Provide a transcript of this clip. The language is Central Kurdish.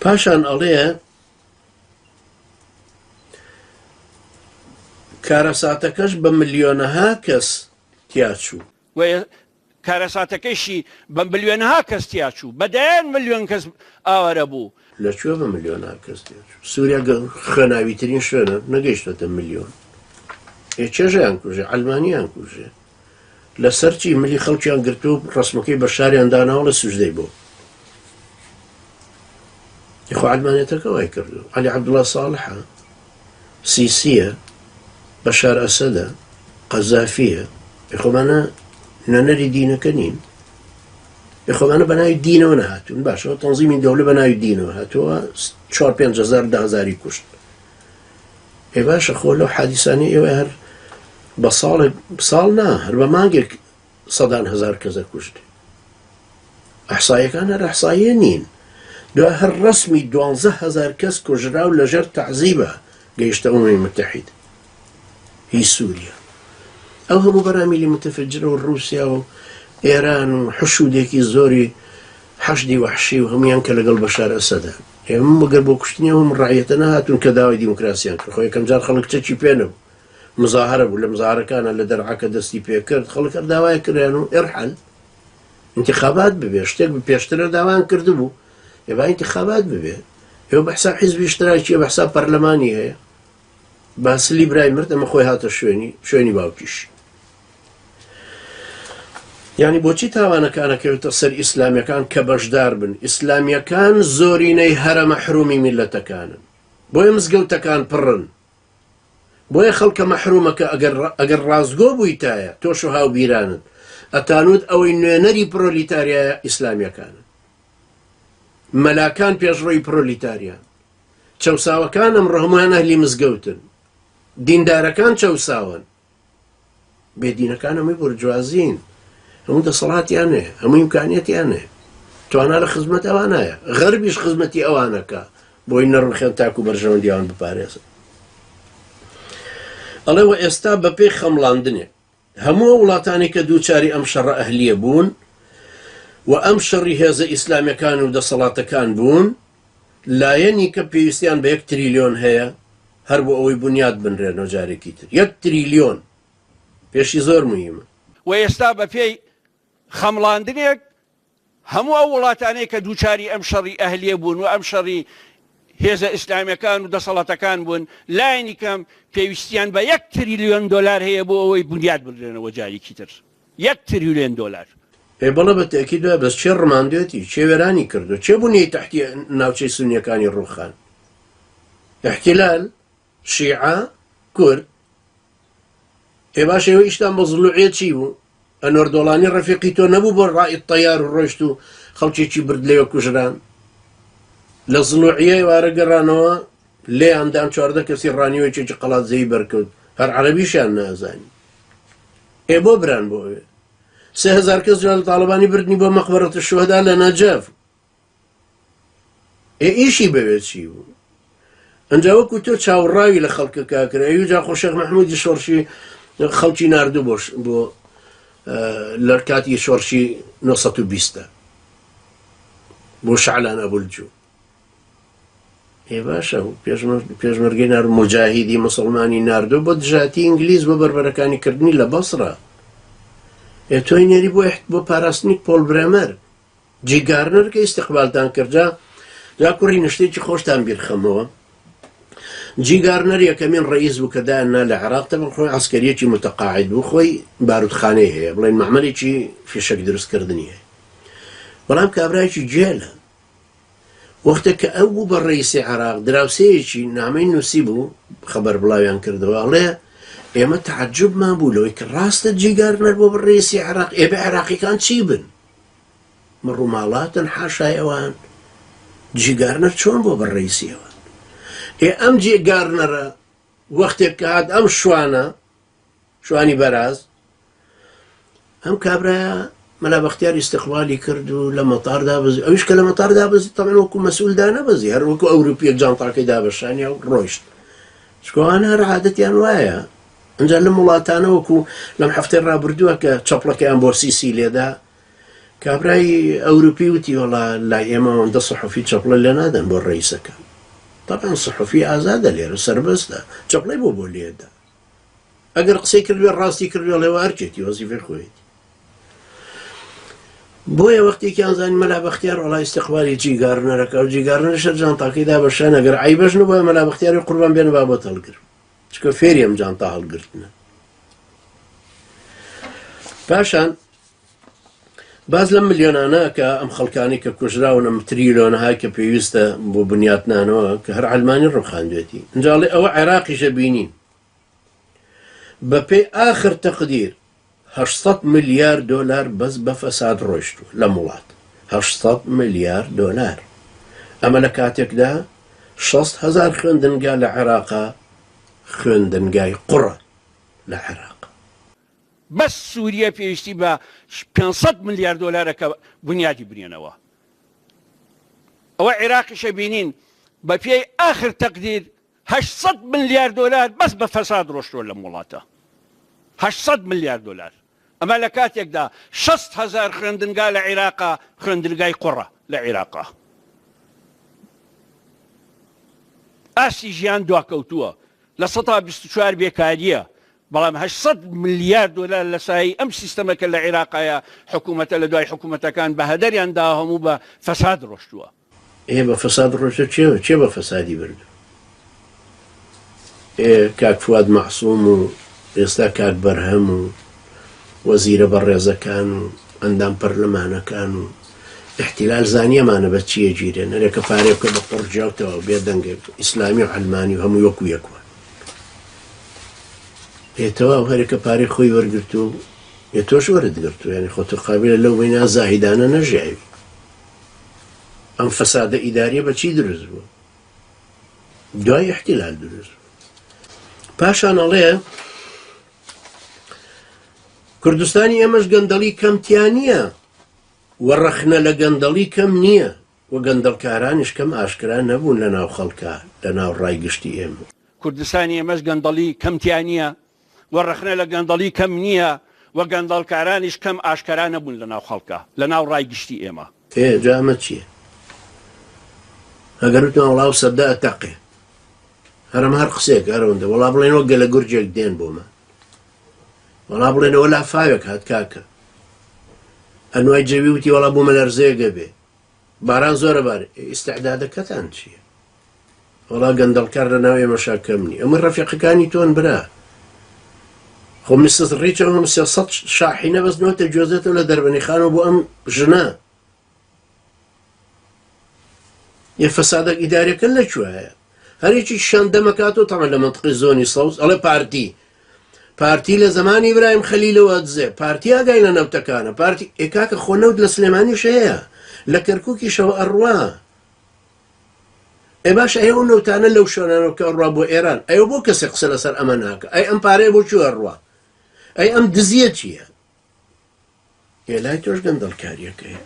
پاشان ئەڵێ کارەساتەکەش بە ملیۆنەها کەس تیاچوو. و کارەساتەکەیشی بە ملیۆنەها کەس تیاچوو، بە دەیان ملیۆن کەس ئاوارە بوو. لە کوێ بە ملیۆنەها کەس تیاچوو؟ سوریا خوێناویترین شوێنە نەگەیشتۆتە ملیۆن. ئێ چێژیان کوژێ، عەلمانیان کوژێ. لەسەر چی ملی خەڵکیان گرتووە و ڕەسمەکەی بەشاریان داناوە ڵێ سوجدەی بۆ یخۆ عەلمانێتەکە وای کردو عەلی عەبدوڵا ساڵحە سیسیە بەشار ئەسەدە قەزافیە یخۆمانە نوێنەری دینەکە نین یخۆمانە بە ناوی دینەوە نەهاتوون باشەوە تەنزیمی دەولە بە ناوی دینەوە هاتووە 4 5 هزار دهزاری کوشت ئێ باشە خۆ لەو حادیسانەی ئێوە هەر بە ساڵێک ساڵ نا هەر بە مانگێک سەدان هەزار کەس ئەکوژرێ ئەحسایەکان هەر ئەحسایە نین دو هەر ڕسمی دوانزە هەزار کەس کوژراو لەژێر تەعزیبە گەیشتە ئومەمی متحید هی سووریا ئەو هەموو بەرامیلی متفجرە و ڕووسیا و ئێران و حشودێکی زۆری حەشدی وەحشی و هەمویان کە لەگەڵ بەشار ئەسەدە ئێمە مەگەر بۆ کوشتنی ئەو ڕەعیەتە نەهاتوون کە داوای دیموکراسیان کرد، خۆ یەکەم جار خەڵک چەکی پێ نەبوو، مزاهەرە بوو، لە مزاهەرەکانا لە دەرعا کە دەستی پێ کرد خەڵک هەر داوای کردیان و ارحل ئینتخابات ببێ، شتێک بوو پێشتر هەر داوایان کردبوو، ئێ با ئینتخابات ببێ، ئێوە بە حساب حیزبی ئیشتراکیە، بە حساب پەرلەمانی هەیە. باسلی برای مرد ئەمە خۆی هاتە شوێنی شوێنی باوکیشی. یانی بۆچی تاوانەکان ئەکەوێتە سەر ئیسلامیەکان کە بەشدار بن ئیسلامیەکان زۆرینەی هەرە مەحرومی میلەتەکانن بۆیە مزگەوتەکان پڕن بۆیە خەڵکە مەحرومەکە ئەگەر ئەگەر ڕاستگۆ بوویتایە تۆش و هاوبیرانت ئەتانوت ئەوەی نوێنەری پرۆلیتاریایە ئیسلامیەکانن مەلاکان پێشڕۆی پرۆلیتاریان چەوساوەکان ئەمڕۆ هەموویان ئەهلی مزگەوتن دیندارەکان چەوساوەن بێدینەکان هەمووی بورجوازین هەموو دەسەڵاتیان هەیە هەموو ئیمکانیەتیان هەیە توانا لە خزمەت ئەوانایە غەربیش خزمەتی ئەوانەکە بۆی نەڕوخێن تاکو بەرژەوەندی ئەوان بپارێزن ئەڵێ وە ئێستا بەپێی خەمڵاندنێک هەموو ئەو وڵاتانی کە دووچاری ئەم شەڕە ئەهلیە بوون و ئەم شەڕی هێزە ئیسلامیەکان و دەسەڵاتەکان بوون لایەنی کە پێویستیان بە یەک تریلیۆن هەیە هەر بۆ ئەوەی بونیاد بنرێنەوە جارێکی تر یەک تریلیۆن پێشی زۆر موهیمە. وە ئێستا بە پێی خەمڵاندنێک هەموو ئەو وڵاتانەی کە دووچاری ئەم شەڕی ئەهلیە بوون و ئەم شەڕی هێزە ئیسلامیەکان و دەسەڵاتەکان بوون لایەنی کەم پێویستیان بە یەک تریلیۆن دۆلار هەیە بۆ ئەوەی بونیاد بنرێنەوە جارێکی تر یەک تریلیۆن دۆلار. ئێ بەڵێ بە تەئکید وایە بەس کێ ڕماندوێتی کێ وێرانی کردوە کێ بونیەی تەحتی ناوچەی سونیەکانی ڕوخان احتلال شیعە کورد ئێ باشە ئێوە ئیشتان بە زڵوعیە چی بوو ئەنوەر دۆڵانی ڕەفیقی تۆ نەبوو بۆ ڕائید تەیار و ڕۆیشت و خەڵکێکی برد لەوێ کوژران لە زڵوعیە ئێوارە گەڕانەوە لێیان دان 14 کەسی ڕانیوە یەکێکی قەڵادزەیی بەرکەوت هەر عەرەبیشیان نازانی ئێ بۆ بران بۆ ئەوێ 3000 کەس جلال تاڵەبانی بردنی بۆ مەقبەرەت الشهدا لە نەجەف ئێ ئیشی بەوێ چی بوو ئەنجا وەکو تۆ چاوڕاوی لە خەڵکە کاکرە ئەوی جا خۆ شێخ مەحموودی شۆڕشی خەڵکی ناردوو بۆ بۆ لە کاتی شۆڕشی 920 بۆ شعلان ئەبولجو ئێ باشە پێشمەرگەی نار مجاهیدی مسلمانی ناردۆ بۆ دژاتی ئینگلیز بۆ بەربەرەکانی کردنی لە بەسرە ئێ تۆی نێری بۆ بۆ پاراستنی پۆل برێمەر جی گارنەر کە ئیستقبالتان کرد جا جا کوڕی نشتێکی خۆشتان بیرخەمەوە جی گارنەر یەکەمین ڕئیس بوو کە دایان نا لە عێراق تەبەن خۆی عەسکەریەکی متەقاعد بوو خۆی باروتخانەی هەیە بڵێن مەعمەلێکی فیشەک دروستکردنی هەیە بەڵام کابرایەکی گێلە وەختێک کە ئەو بوو بە ڕئیسی عێراق دراوسێیەکی نامەی نووسی بوو خەبەر بڵاویان کردەوە ئەڵێ ئێمە تەعجوبمان بوو لەوەی کە ڕاستە جی گارنەر بۆ بە ڕئیسی عێراق ئێ بە عێراقیەکان چی بن مەڕوماڵاتن حاشای ئەوان جی گارنەر چۆن بۆ بە ڕئیسی ئەوان ئێ ئەم جی گارنەرە وەختێک کە هات ئەم شوانە شوانی بەراز ئەم کابرایە مەلا بەختیار ئیستقبالی کرد و لە مەتار دابەزی ئەویش کە لە مەتار دابەزی تەبعەن وەکو مەسئول دانەبەزی هەر وەکو ئەوروپیەک جانتاکەی دابەشانیا و ڕۆیشت چکۆوان هەر عادەتیان وایە ئەجا لەم وڵاتانە وەکو لەم هەفتەی ڕابردووە کە چەپڵەکەیان بۆ سیسی لێدا. کابرای ئەوروپی وتی وەڵا لای ئێمە ئەوەندە سحوفی چەپڵە لێ نادەن بۆ ڕەئیسەکە. تەبعەن سحوفی ئازادە لێرە سەربەستە چەپڵەی بۆ بۆ لێدا. ئەگەر قسەی کردبێ ڕاستی کردبێ ئەڵێ وە ئەرکێتی وەزیفەی خۆیەتی. بۆیە وەختێکیان زانی مەلا بەختیار وەڵا ئیستیقبالی جی گارنەرەکە و جی گارنەرش هەر جانتاکەی دا بە شان ئەگەر عەیبەش نەبوایە مەلا بەختیاری قوربان بێنە با بۆت هەڵگرم چونکە فێری ئەم جانتا هەڵگرتنە. پاشان باس لەم ملیۆنانە کە ئەم خەڵکانی کە کوژراون ئەم تریلۆنەهای کە پێویستە بۆ بنیاتنانەوە کە هەر عەلمانی ڕوخاندوێتی ئینجا ئەڵێ ئەوە عێراقیشە بینین بەپێی ئاخر تەقدیر 800 ملیار دۆلار بەس بە فەساد ڕۆیشتووە لەم وڵات 800 ملیار دۆلار ئەمە لە کاتێکدا 6 هەزار خوێندنگا لە عێراقا خوێندنگای قوڕە لە عێراق. بەس سوریە پێویستی بە 500 ملیار دۆلارە کە بنیاتی بنێنەوە. ئەوە عێراقیشە بینین بە پێی ئاخر تەقدیر 800 ملیار دۆلار بەس بە فەساد ڕۆشتووە لەم وڵاتە. 800 ملیار دۆلار. ئەمە لە کاتێکدا 60 هەزار خوێندنگا لە عێراقا خوێندنگای قوڕە لە عێراقا. ئاستی ژیان دواکەوتووە. 24% بێکارییە، بەڵام 800 ملیار دۆلار لە سایەی ئەم سیستەمە کە لە عێراقایە حکوومەتە لە دوای حکوومەتەکان بە هەدەریان داوە هەموو بە فەساد ڕۆشتووە. ئێ بە فەساد ڕۆشتوە کێ کێ بە فەسادی بردوە؟ ئێ کاک فواد مەعسوم و ئێستا کاک بەرهەم و وەزیرە بەڕێزەکان و ئەندام پەرلەمانەکان و ئیحتیلال زانیەمانە بە چیە گیرێن ئەرێ کە پارەی بکە بە قوڕ جیاو تەواو بێ دەنگێک ئیسلامی و عەلمانی و هەمووی وەکو یەک وان ئێ تەواو هەرێکە پارەی خۆی وەرگرتو ئێ تۆش وەرت گرتو یانی خۆ تۆ قابلە لەو بەینا زاهیدانە نەژیاوی ئەم فەسادە ئیداریە بە چی دروست بوو دوای ئیحتیلال دروست بوو پاشان ئەڵێ کوردستانی ئێمەش گەندەڵی کەم تیا نییە و ڕەخنە لە گەندەڵی کەم نییە و گەندەڵکارانیش کەم ئاشکرا نەبوون لە ناو خەڵکا، لە ناو ڕای گشتی ئێمە. کوردستانی ئێمەش گەندەڵی کەم تیا نییە و ڕەخنە لە گەندەڵی کەم نییە و گەندەڵکارانیش کەم ئاشکرا نەبوون لە ناو خەڵکا، لە ناو ڕای گشتی ئێمە. ئێ جا ئەمە چییە؟ ئەگەر وتمان وەڵا ئەو سەدە ئەتەقێ. هەر ئەمە هەر قسەیەکە هەر ئەوەندە. وەڵا بڵێن وەک گەلە گورجێک دێن بۆمان. وەڵا بڵێن ئەوە لافاوێک هات کاکە. ئەنوای جەوی وتی وەڵا بوومەلەرزەیەک ئەبێ. باران زۆرە بار ئیستعدادەکەتان چییە؟ وەڵا گەندەڵکار لە ناو ئێمەشا کەم نی. ئەمە ڕەفیقەکانی تۆن برا. خۆ میسس ڕیچ ئەم 300 شاحینە بەس نەوتە گوێزێتەوە لە دەربەنیخانەوە بۆ ئەم ژنە. یە فەسادە ئیداریەکە لە کوێیە؟ هەرێکی شان دەمەکاتەوە تەمان لە مەنتقی زۆنی سەوز ئەڵێ پارتی پارتی لە زمانی ئیبراهیم خەلیلەوە ئەدزێ پارتی ئاگای لە نەوتەکانە پارتی ئێ کاکە خۆ نەوت لە سلێمانیش هەیە لە کەرکووکیشەوە ئەڕوا ئێ باشە ئەی ئەو نەوتانە لەو شوێنانەوە کە ئەڕوا بۆ ئێران ئەی بۆ کەسێک قسە لەسەر ئەمە ناکە ئەی ئەم پارەیە بۆ کوێ ئەڕوا ئەی ئەم دزیە چییە؟ ئێ لای تۆش گەندەڵکاریەکەیە.